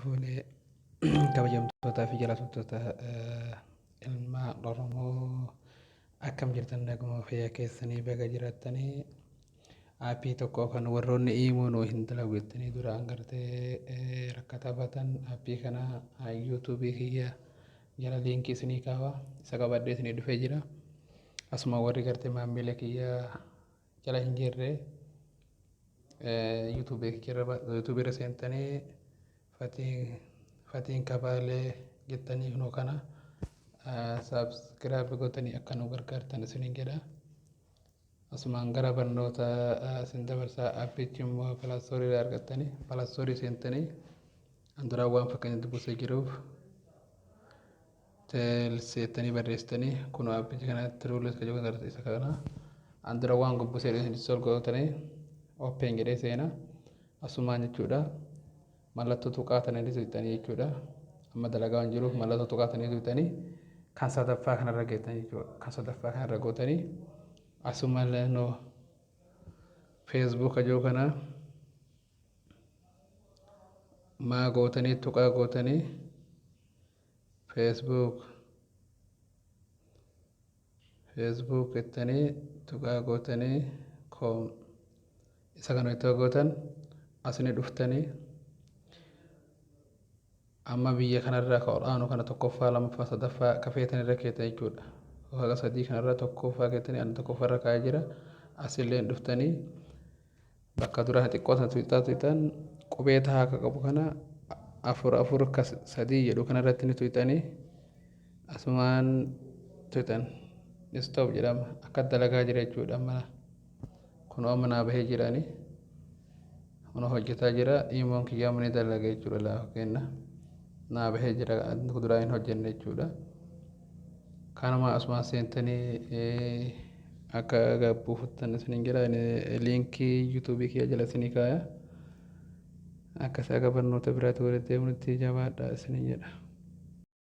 Harka fuunee kabajamtootaa fi jaallatamtoota ilmaan Oromoo, akkam jirtan? Naguma fayyaa keessanii? Baga jiraattanii. Aappii tokko kan warroonni iimoo nuu hin dalagu jettanii duraan gartee rakkataa baatan, aappii kana yuutuubii kiyya jala liinkii isinii kaawaa, isa qabadhee isinii dhufee jira. Asuma warri gartee maamila kiyya jala hin jirre, yuutuubii irra seentanii Fatiin Kabaalee jettanii kunoo kana subscribe gootanii akka nu gargaartan isiniin jedha. Asumaan gara barnoota isin dabarsaa. Aappichi immoo Play Store irraa argattanii, Play Store seentanii, an duraan waan fakkeenya dubbisee jiruuf, teelseettanii barreessitanii kunoo aappichi kana tiruules kan jedhu isa kana an dura waan gubbisee install gootanii open jedhee seena. Asumaan jechuudha, mallattoo tuqaa tana tuqxanii jechuudha. Amma dalagaa waan jiruuf mallattoo tuqaa tana tuqxanii kan sadaffaa kanarra geettan jechuudha. Kan sadaffaa kanarra gootanii asuma noo Facebook ajoo kana maa gootanii tuqaa gootanii Facebook jettanii tuqaa gootanii com isa kana itti gootan. Asini dhuftanii amma biyya kanarraa ka ol'aanu kana tokkoffaa, lammaffaa, sadaffaa ka feetan irra keetan jechuudha. Haga sadii kanarra tokkoffaa keetanii, ani tokkoffaa irra kaa'ee jira. Asillee dhuftanii bakka dura xiqqoo sana tuqxaa tuqxan, qubee tahaa akka qabu kana afur afur ka sadii jedhu kanarratti ni tuqxanii, asumaan tuqxan, stop jedhama. Akka dalagaa jira jechuudha. Amma kunoo amma naa bahee jirani, kunoo hojjetaa jira. Iimoon kiyyaa ni dalaga jechuudha. Laafa kenna naa bahee jira, duraa hin hojjenne jechuudha. Kanuma asumaan seentanii akka buufattan isiniin jira. Liinkii yuutuubii kiyya jala isinii kaaya. Akkasii akka barnoota biraatti walitti deemnutti jabaadha isiniin jedha.